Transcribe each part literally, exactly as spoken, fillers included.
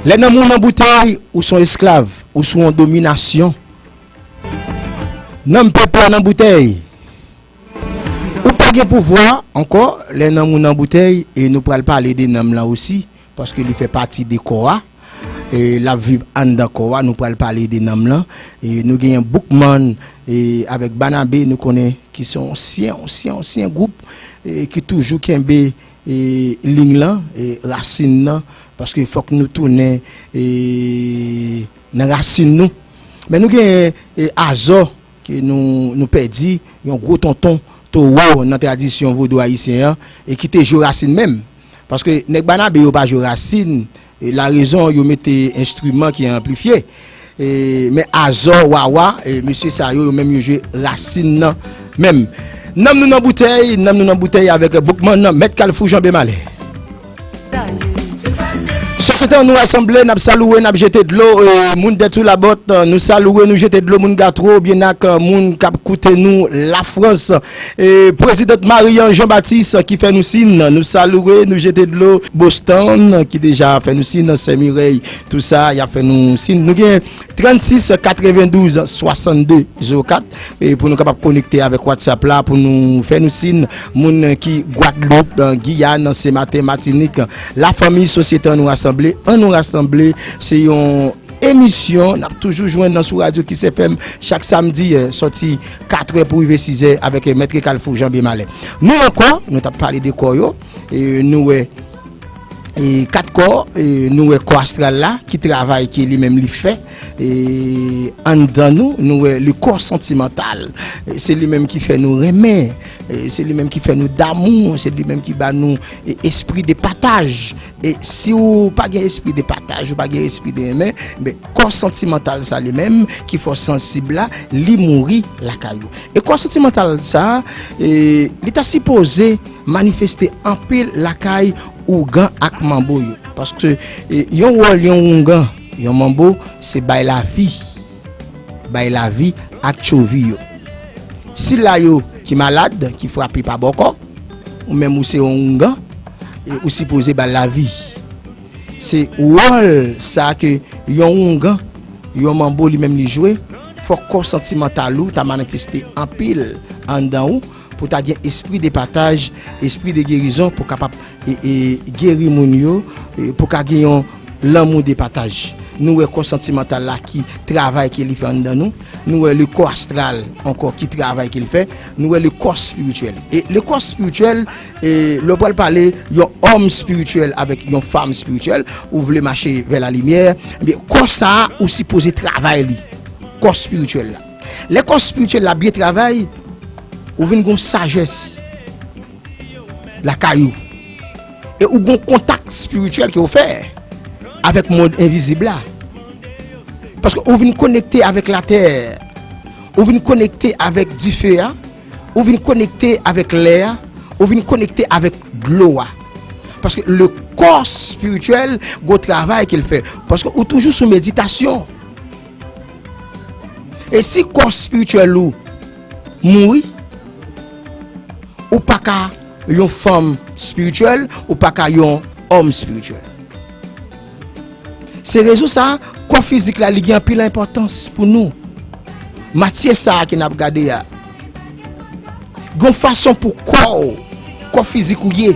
Lè nanm ou nan boutèy, ou se yon esklav, ou sou yon dominasyon. Nanm pèp la nan boutèy. Ou pa gen pouvwa ankò, lè nanm ou nan boutèy, e nou pral pale de nanm lan osi, paske li fè pati de kò a. E l ap viv anndan kò a, nou pral pale de nanm lan. E nou genyen Boukman, e avèk Banabe, nou konnen ki se yon ansyen, ansyen, ansyen gwoup, e ki toujou kenbe, e liy lan, e rasin nan, paske fòk nou tounen, e nan rasin nou. Men nou genyen, e Azò, ke nou, nou pèdi, yon gwo tonton towo nan tradisyon vodou ayisyen an, e ki te jwe rasin menm. Paske nèg Banabe yo pa jwe rasin, e larezon yo mete enstriman ki anplifye. E, men Azò, Wawa, e mesye sa yo, yo menm yo jwe rasin nan menm. Nanm nou nan boutèy, nanm nou nan boutèy avèk Boukman nan, Mèt Kalfou Janbe Malè. Sosyete an nou rasanble, n ap salouwe, n ap jete dlo, e, moun Dètou Labòt, nou salouwe, nou jete dlo, moun Gatwo, byen ak, e, moun k ap koute nou Lafrans. E, Prezidant Marian Jean-Baptiste ki fè nou sin, nou salouwe, nou jete dlo, Boston ki deja fè nou sin, Sè Mirèy, tou sa, y ap fè nou sin. Nou gen trannsis katrevendouz swasannde zewo kat, e pou nou kapab konekte avèk WhatsApp la, pou nou fè nou sin, moun ki Gwadloup, Giyàn, Senmaten, Matinik, lafanmi, sosyete an nou rasanble, an nou rasanble, se yon emisyon, n ap toujou jwenn nan sou radyo Kiss F M chak samdi, e, sòti katrè pou rive sizè avèk, e, Mèt Kalfou Janbe Malè. Nou ankò, nou t ap pale de kò yo, e nou wè e, kat kò, e, nou wè kò astral la, ki travay ke li menm li fè, e, anndan nou, nou wè le corps sentimental, e, se li menm ki fè nou renmen, e, se li menm ki fè nou damou, se li menm ki ba nou, e, espri de pataj. E si w pa gen espri de pataj, ou pa gen espri de renmen, ben, kò santimantal sa li menm, ki fè w sansib la, li mouri lakay ou. E kò santimantal sa, e, li ta sipoze manifeste anpil lakay ougan ak manbo yo. Paske, e, yon wòl yon oungan, yon manbo, se bay lavi. Bay lavi ak tchovi yo. Sila yo ki malad, ki frape pa bòkò, ou menm ou se yon oungan, e ou sipoze ba l lavi. Se wòl sa ke yon oungan, yon manbo li menm li jwe, fòk kò santimantal ou ta manifeste anpil anndan ou, pou ta gen espri de pataj, espri de gerizon, pou kapab, e, e, geri moun yo, e, pou ka gen yon lanmou de pataj. Nou wè kò santimantal la ki travay ke li fè anndan nou. Nou wè le kò astral ankò ki travay ke li fè. Nou wè le kò espirityèl. E le kò espirityèl, e lè w pral pale yon òm espirityèl avèk yon fanm espirityèl, ou vle mache vè la limyè, ebyen, kò sa a, ou sipoze travay li. Kò espirityèl la. Lè kò espirityèl la byen travay, ou vin gon sajès lakay ou. E ou gon kontak espirityèl ke ou fè avèk mond envizib la. Paske ou vin konekte avèk latè. Ou vin konekte avèk dife a. Ou vin konekte avèk lè a. Ou vin konekte avèk dlo a. Paske le kò espirityèl, gon travay ke l fè. Paske ou toujou sou meditasyon. E si kò espirityèl ou mouri, ou pa ka yon fanm espirityèl, ou pa ka yon òm espirityèl. Se rezon sa, kò fizik la, li gen anpil enpòtans pou nou. Matyè sa a ke n ap gade a, gon fason pou kò w, kò fizik ou ye.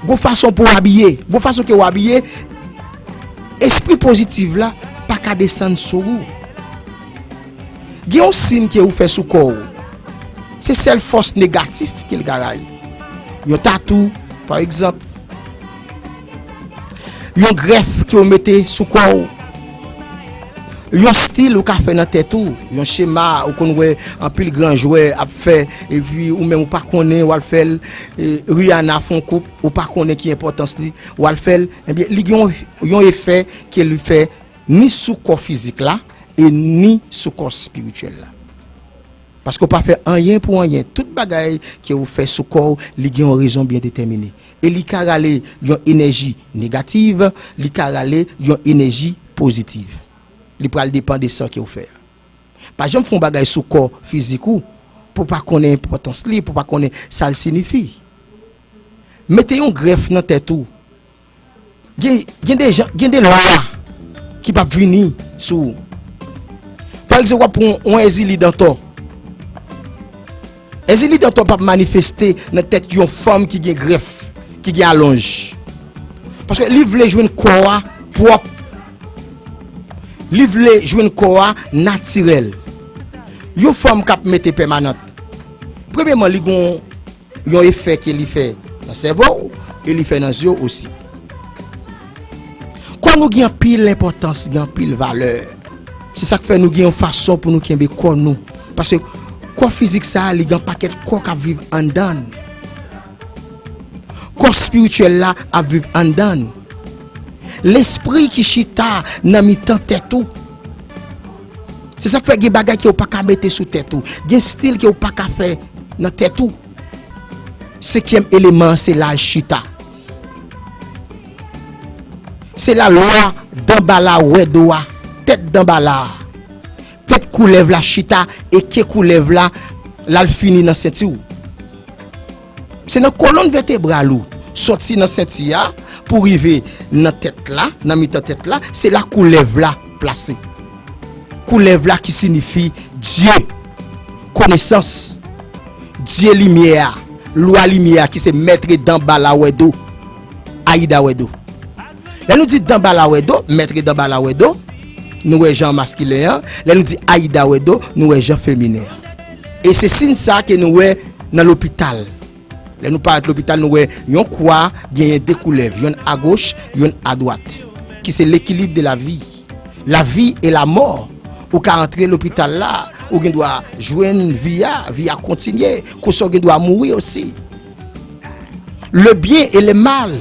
Gon fason pou w abiye. Gon fason ke w abiye, espri pozitif la pa ka desann sou ou. Gen yon siy ke ou fè sou kò w. Se sèl fòs negatif ke l ka rayi. Yon tatou, pa egzanp. Yon grèf ke w mete sou kò w. Yon stil ou ka fè nan tèt ou. Yon chema ou konn wè anpil gran jwè ap fè, epi ou menm ou pa konnen, w al fè l. E, Rihanna fè yon koup, ou pa konnen ki enpòtans li, w al fè l. Ebyen, li gen yon, yon efè ke li fè ni sou kò fizik la, e ni sou kò espirityèl la. Paske w pa fè anyen pou anyen. Tout bagay ke ou fè sou kò w, li gen yon rezon byen detèmine. E li ka rale yon enèji negatif, li ka rale yon enèji pozitif. Li pral depann de sa ke ou fè a. Pa janm fè yon bagay sou kò fizik ou, pou w pa konnen enpòtans li, pou w pa konnen sa l siyifi. Mete yon grèf nan tèt ou. Gen, gen de jan, gen de lwa ki p ap vini sou ou. Pa egzanp, w ap pran yon Èzili Dantò. Èzili Dantò p ap manifeste nan tèt yon fanm ki gen grèf, ki gen alonj. Paske li vle jwenn kò a pwòp. Li vle jwenn kò a natirèl. Yon fanm k ap mete pèmanant, premyèman, li gon yon efè ke li fè nan sèvo w e li fè nan zye w osi. Kò nou gen anpil enpòtans, gen anpil valè. Se sa k fè nou gen yon fason pou nou kenbe kò nou. Paske kò fizik sa a, li gen pakèt kò k ap viv anndan l. Kò espirityèl la ap viv anndan l. Lespri ki chita nan mitan tèt ou. Se sa k fè gen bagay ke w pa ka mete sou tèt ou. Gen stil ke w pa ka fè nan tèt ou. Senkyèm eleman an, se la l chita. Se la lwa danbala wè do a, tèt danbala a. Tèt koulèv la chita e ke koulèv la, l al fini nan senti w. Se nan kolòn vètebral ou, sòti nan senti a pou rive nan tèt la, nan mitan tèt la, se la koulèv la plase. Koulèv la ki siyifi Dye, konesans, Dye limyè a, lwa limyè a ki se mèt danbala wè do, Ayida wè do. Lè nou di danbala wè do, mèt danbala wè do, nou wè jan maskilen an. Lè nou di Ayida wè do, nou wè jan feminen an. E se siy sa ke nou wè nan lopital. Lè nou parèt lopital, nou wè yon kwa genyen de koulèv, yonn agoch, yonn adwat, ki se l'équilibre de la vie. La vie et la mort. Ou ka antre lopital la, ou gen dwa jwenn vi a, vi a kontinye, konsa w gen dwa mouri osi. Le bien et le mal.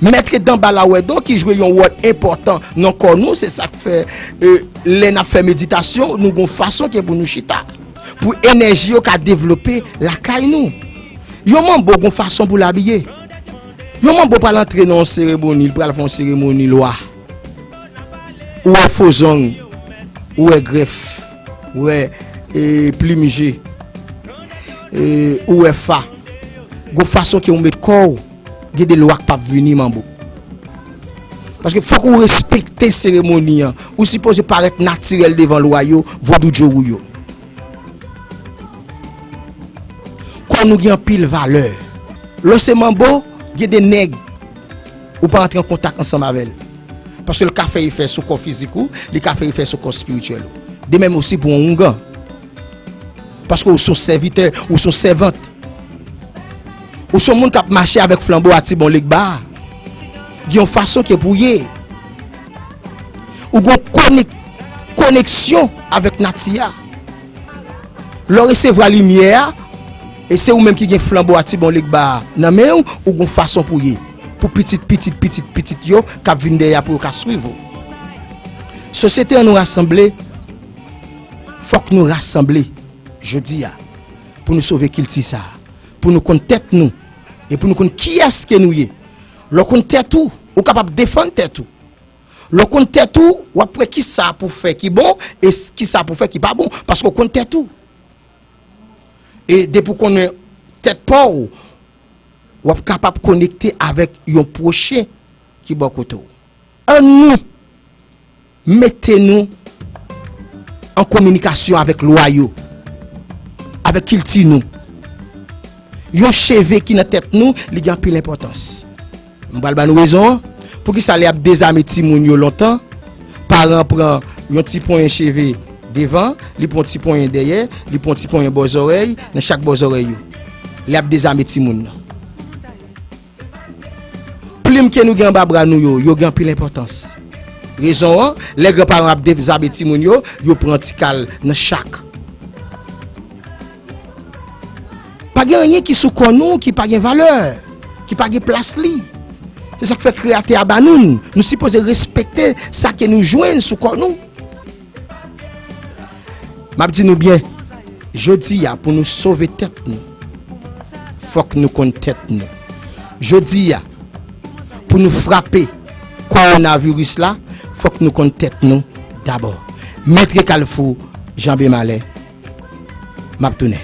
Mèt danbala wè do ki jwe yon wòl enpòtan nan kò nou, se sa k fè, e, lè n ap fè meditasyon, nou gon fason ke pou nou chita. Pou enèji yo ka devlope lakay nou. Yon manbo gon fason pou l abiye. Yon manbo pral antre nan yon seremoni, li pral fè yon seremoni lwa. Ou wè fo zong, ou wè grèf, ou wè, e, plim je, e, ou wè fa. Gon fason ke ou met kò w, gen de lwa k p ap vini manbo. Paske fòk ou respekte seremoni an. Ou sipoze parèt natirèl devan lwa yo, vodou djorou yo. Kò nou gen anpil valè. Lè w se manbo, gen de nèg ou pa antre an kontak ansanm avè l. Paske l ka fè efè sou kò fizik ou, li ka fè efè sou kò espirityèl ou. De menm osi pou yon oungan. Paske ou se yon sèvitè, ou se yon sèvant. Ou se yon moun k ap mache avèk flanbo a Tibon Legba a. Gen yon fason ke pou ye. Ou gon konek-, koneksyon avèk nati a. Lè w resevwa limyè a, e se ou menm ki gen flanbo a Tibon Legba a nan men w, ou gon fason pou ye. Pou pitit, pitit, pitit, pitit yo k ap vin dèyè a pou yo ka swiv ou. Sosyete an nou rasanble, fòk nou rasanble jodi a pou nou sove kilti sa a, pou nou konn tèt nou e pou nou konn kiyès ke nou ye. Lè w konn tèt ou, ou kapab defann tèt ou. Lè w konn tèt ou, w ap wè kisa pou fè ki bon e s-, kisa pou fè ki pa bon, paske w konn tèt ou. E depi w konnen tèt pa w, w ap kapab konekte avèk yon pwochen ki bò kote w. Ann nou mete nou an kominikasyon avèk lwa yo, avèk kilti nou. Yon cheve ki nan tèt nou, li gen anpil enpòtans. M pral ba nou rezon an. Poukisa lè y ap dezame timoun yo lontan, paran an pran yon ti ponyen cheve devan, li pran yon ti ponyen dèyè, li pran yon ti ponyen bò zòrèy, nan chak bò zòrèy yo. Lè y ap dezame timoun nan. Plim ke nou gen anba bra nou yo, yo gen anpil enpòtans. Rezon an, lè granparan ap dezame timoun yo, yo pran ti kal nan chak. Pa gen anyen ki sou kò nou ki pa gen valè, ki pa gen plas li. Se sa k fè Kreyatè a ba nou l. Nou sipoze respekte sa ke nou jwenn sou kò nou. M ap di nou byen, jodi a, pou nou sove tèt nou, fòk nou konn tèt nou. Jodi a, pou nou frape kowonaviris la, fòk nou konn tèt nou dabò. Mèt Kalfou, Janbe Malè, m ap tounen.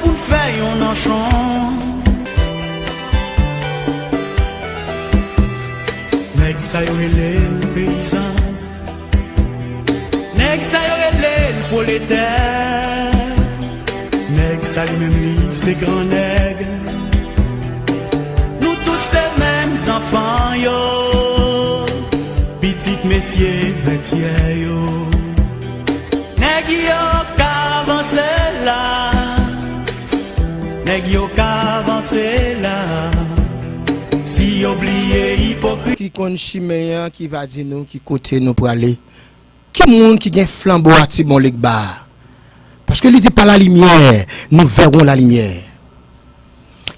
Pou n fè yon nanchon. Nèg sa yo rele l peyizan. Nèg sa yo rele l pwoletè. Nèg sa li menm li se gran nèg. Nou tout se menm zanfan yo. Pitit mesye ventyè yo. Nèg yo ka vanse la. Nèg yo ka vanse la. Si yo bliye ipokrit. Ki konn chimen an, ki va di nou ki kote nou prale. Ki moun ki gen flanbo a Timon Legba? Paske li di, par la lumière, nous verrons la lumière.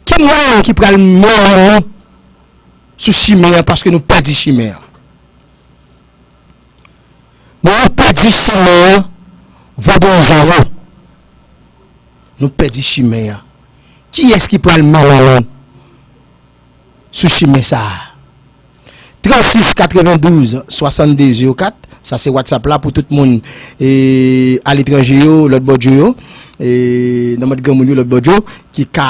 Ki moun ki pral mennen nou sou chimen an, paske nou pèdi chimen an. Nou pèdi chimen an, vodouyizan yo. Nou pèdi chimen an. Kiyès ki pral mennen nou sou chimen sa a? Trannsis katrevendouz swasannde zewo kat, sa se WhatsApp la pou tout moun, e, aletranje yo, lòt bòdyo yo, e, nan mòd granmoun yo, lòt bòdyo, ki ka,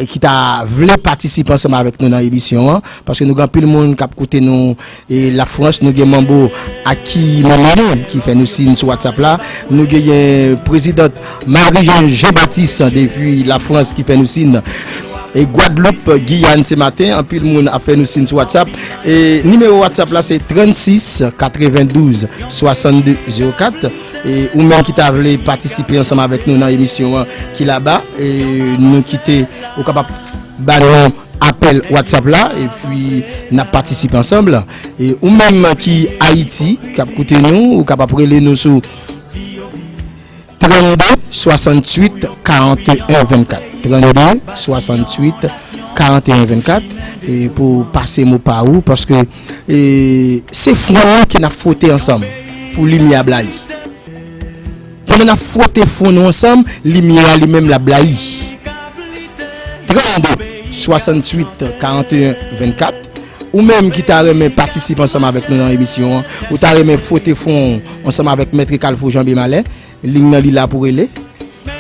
ki ta vle patisipe ansanm avèk nou nan emisyon an, paske nou gen anpil moun k ap koute nou, e, Lafrans, nou gen Manbo Aki Manmano ki fè nou siy sou WhatsApp la, nou genyen prezidant Marie Jean Jean Baptiste depi Lafrans ki fè nou siy. E Gwadloup, Giyàn, se maten, anpil moun ap fè nou siy sou WhatsApp. E nimewo WhatsApp la se trannsis katrevendouz swasannde zewo kat. E ou menm ki ta vle patisipe ansanm avèk nou nan emisyon an ki laba, e nou kite, ou kapab ba nou apèl WhatsApp la, epi n ap patisipe ansanm. E ou menm ki Ayiti, k ap koute nou, ou kapab rele nou sou trannde swasanntuit karanteyen vennkat. Trannde swasanntuit karanteyen vennkat, e pou pase mo pa ou, paske, e, se fwon nou ke n ap fwote ansanm pou limyè a blayi. Pandan n ap fwote fwon nou ansanm, limyè a li menm l ap blayi. Trannde swasanntuit karanteyen vennkat. Ou menm ki ta renmen patisipe ansanm avèk nou nan emisyon an, ou ta renmen fwote fwon ansanm avèk Mèt Kalfou Janbe Malè, liy nan li la pou rele.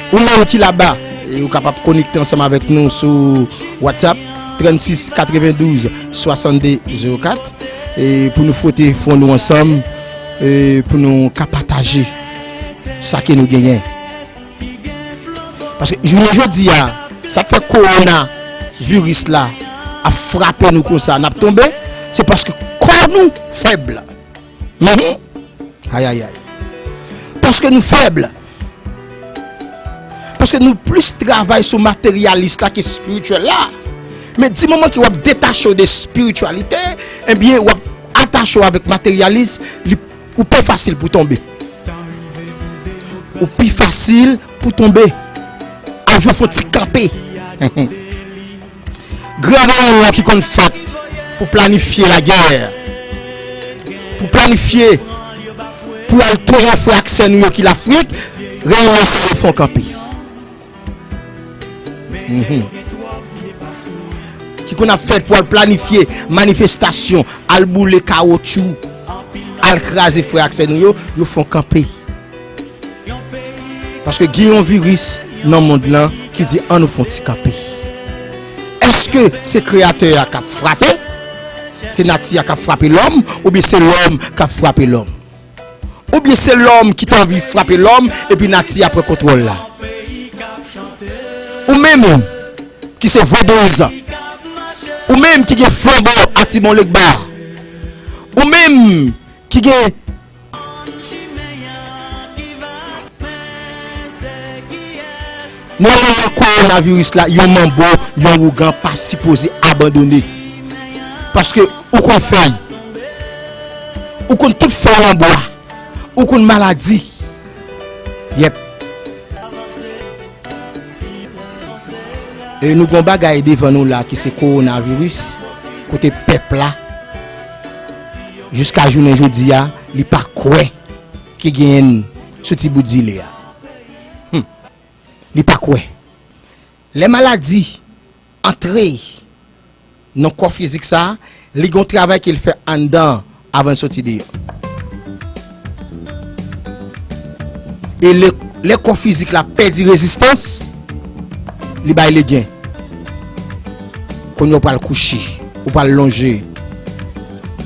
Ou menm ki laba, e ou kapab konekte ansanm avèk nou sou WhatsApp, trannsis katrevendouz swasannde zewo kat, e pou nou fwote fwon nou ansanm, e pou nou ka pataje sa ke nou genyen. Paske jounen jodi a, sa k fè kowona viris la ap frape nou konsa, n ap tonbe, se paske kò nou fèb. Mhm. Ayayay. Paske nou fèb. Paske nou plis travay sou materyalis la ke espirityèl la. Men di moman ke w ap detache w de espirityalite, ebyen, w ap atache w avèk materyalis, li, ou pi fasil pou tonbe. Ou pi fasil pou tonbe. Al jwe fon ti kanpe. Gran reyinyon ki konn fèt pou planifye lagè, pou planifye, pou al touye frè ak sè nou yo ki Lafrik, reyinyon sa yo fè yon kanpe. Mhm. Ki konn ap fèt pou al planifye manifestasyon, al boule kawotchou, al kraze frè ak sè nou yo, yo fè yon kanpe. Paske gen yon viris nan mond lan ki di, "Ann nou fè yon ti kanpe." Èske se Kreyatè a k ap frape? Se nati a k ap frape lòm, oubyen se lòm k ap frape lòm? Oubyen se lòm ki t anvi frape lòm, epi nati a pran kontwòl la? Ou menm ki se vodouyizan, ou menm ki gen flanbo a Timon Legba, ou menm ki gen Nan moman kowonaviris la, yon manbo, yon wougan pa sipoze abandone. Paske ou konn fèy. Ou konn tout fèy manbo a. Ou konn maladi. Yèp. E nou gon bagay devan nou la ki se kowonaviris, kote pèp la, jiska jounen jodi a, li pa kwè ki genyen sou ti bout zile a. Hmm. Li pa kwè. Lè maladi antre nan kò fizik sa, li gon travay ke l fè anndan avan l soti deyò. E lè, lè kò fizik la pèdi rezistans, li bay legen. Kounye a ou pral kouche, ou pral lonje,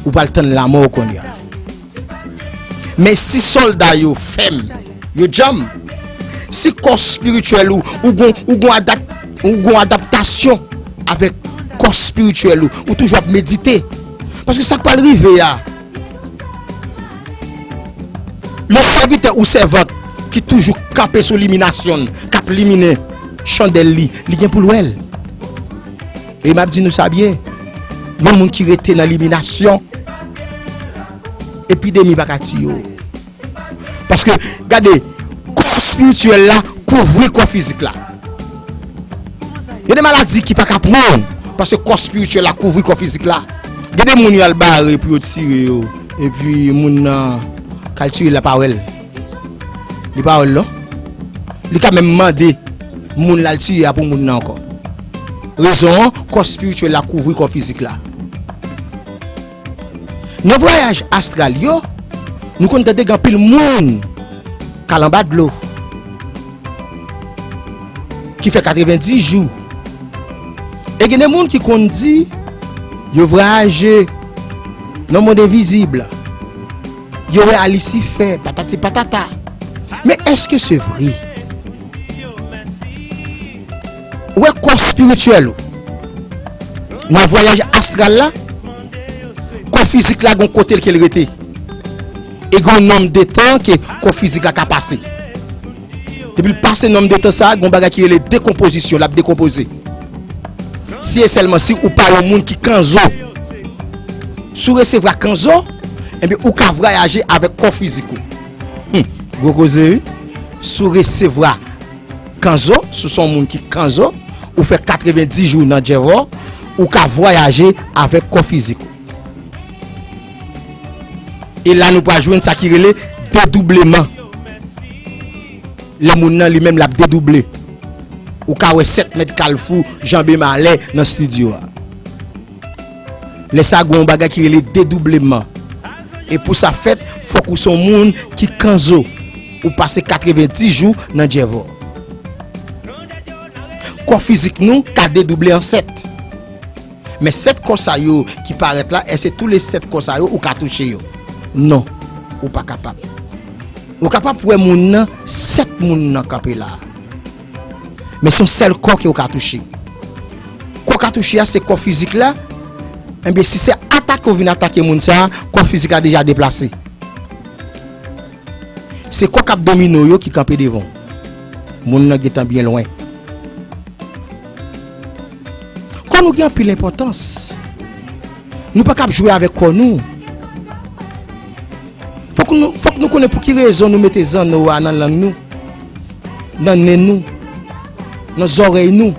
ou pral tann lanmò kounye a. Men si sòlda yo fèm, yo djanm, si kò espirityèl ou, ou gon, ou gon adak-, ou gon adaptasyon avèk kò espirityèl ou, ou toujou ap medite. Paske sa k pral rive a, yon sèvitè ou sèvant ki toujou kanpe sou liminasyon l, k ap liminen chandèl li, li gen pou l wè l. E m ap di nou sa byen, yon moun ki rete nan liminasyon, epidemi pa ka tiye w. Paske, gade, kò espirityèl la kouvri kò fizik la. Gen de maladi ki pa ka pran w, paske kò espirityèl la kouvri kò fizik la. Gen de moun yo al bare pou yo tire yo, epi moun nan k al tire l la pa wè l. Li pa wè l non. Li ka menm mande moun l al tire a pou moun nan ankò. Rezon an, kò espirityèl la kouvri kò fizik la. Nan vwayaj astral yo, nou konn tande gen anpil moun k al anba dlo, ki fè katrevenndis jou. E gen de moun ki konn di yo vwayaje nan mond envizib. Yo wè a Lisifè, patati patata. Men èske se vre? Ou wè kò espirityèl ou nan vwayaj astral la, kò fizik la gon kote l ke l rete. E gon nonm de tan ke kò fizik la ka pase. Depi l pase nonm de tan sa, gon bagay ki rele dekonpozisyon, l ap dekonpoze. Si e sèlman si ou pa yon moun ki kanzo. Si w resevwa kanzo, enben ou ka vwayaje avèk kò fizik ou. Hmm, gwo koze wi. Si w resevwa kanzo, si w se yon moun ki kanzo, ou fè katrevenndis jou nan djèvò, ou ka vwayaje avèk kò fizik ou. E la nou pral jwenn sa ki rele dedoubleman. Lè moun nan li menm l ap dedouble. Ou ka wè sèt mèt kalfou janbe malè nan estidyo a. Lè sa gon bagay ki rele dedoubleman. E pou sa fèt, fòk ou se yon moun ki kanzo. Ou pase katrevenndis jou nan djèvò. Kò fizik nou ka dedouble an sèt. Men sèt kò sa yo ki parèt la, èske tou le sèt kò sa yo ou ka touche yo? Non, ou pa kapab. Ou kapab wè moun nan, sèt moun nan kanpe la. Men se yon sèl kò ke ou ka touche. Kò w ka touche a se kò fizik la. Enben si se atake ou vin atake moun sa a, kò fizik la deja deplase. Se kò k ap domine w yo ki kanpe devan w. Moun nan gentan byen lwen. Kò nou gen anpil enpòtans. Nou pa kab jwe avèk kò nou. Fòk nou, fòk nou konnen pou ki rezon nou mete zanno a nan lang nou, nan nen nou, nan zòrèy nou.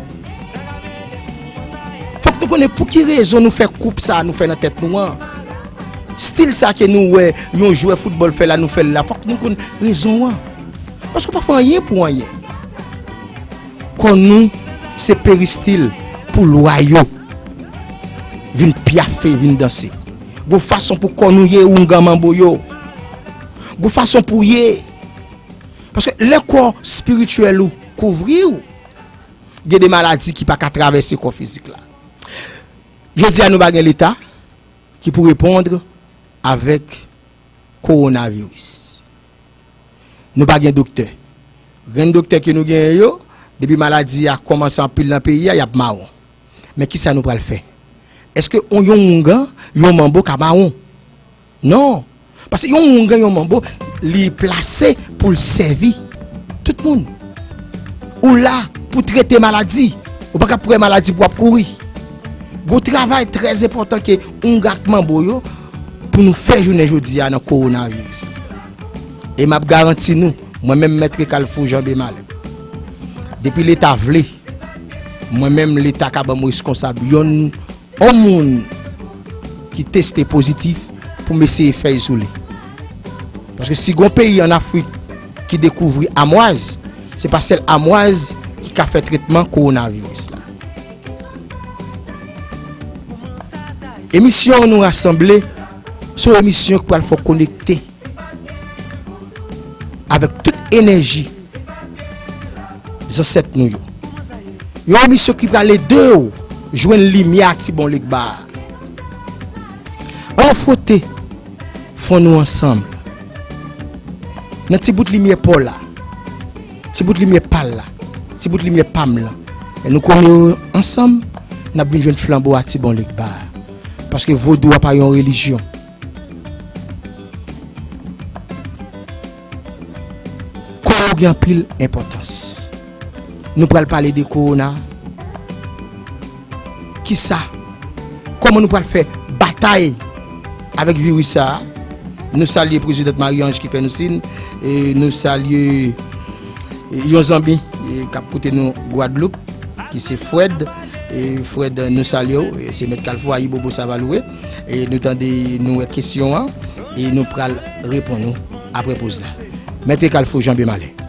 Fòk nou konnen pou ki rezon nou fè koup sa a nou fè nan tèt nou an. Stil sa ke nou wè yon jwè foutbòl fè la, nou fè l la. Fòk nou konn rezon an. Paske w pa fè anyen pou anyen. Kò nou se peristil pou lwa yo vin pyafe, vin danse. Gon fason pou kò nou ye, oungan manbo yo. Gon fason pou ye. Paske lè kò espirityèl ou kouvri w, gen de maladi ki pa ka travèse kò fizik la. Jodi a nou pa gen leta ki pou reponn avèk kowonaviris. Nou pa gen doktè. Grenn doktè ke nou genyen yo, depi maladi a kòmanse anpil nan peyi a, y ap mawon. Men kisa nou pral fè? Èske on, yon oungan, yon manbo ka mawon? Non. Paske yon oungan, yon manbo, li plase pou l sèvi tout moun. Ou la pou trete maladi. Ou pa ka pran maladi pou w ap kouri. Gon travay trè enpòtan ke oungan ak manbo yo pou nou fè jounen jodi a nan kowonaviris. E m ap garanti nou, mwen menm Mèt Kalfou Janbe Malè, depi leta vle, mwen menm leta ka ban m reskonsab yonn, yon moun ki teste pozitif pou m eseye fèy sou li. Paske si gon peyi ann Afrik ki dekouvri amwaz, se pa sèl amwaz ki ka fè tretman kowonaviris la. Emisyon Nou Rasanble se yon emisyon ki pral fè w konekte avèk tout enèji zansèt nou yo. Yon emisyon ki pral ede w jwenn limyè a Tibon Legba a. Ann fwote fwon nou ansanm. Nan ti bout limyè pa w la, ti bout limyè pa l la, ti bout limyè pa m lan. Lè nou kole yo ansanm, n ap vin jwenn flanbo a Tibon Legba a. Paske vodou a pa yon relijyon. Kò w gen anpil enpòtans. Nou pral pale de kowona. Kisa? Kòman nou pral fè batay avèk viris sa a? Nou salye Prezidant Marie Ange ki fè nou siy. E nou salye, e, yon zanmi, e, k ap koute nou Gwadloup, ki se Fred. E Fred, nou salye w. E se Mèt Kalfou, Ayibobo Savalouwe. E nou tande, nou wè kesyon an. E nou pral reponn ou apre poz la. Mèt Kalfou, Janbye Malè.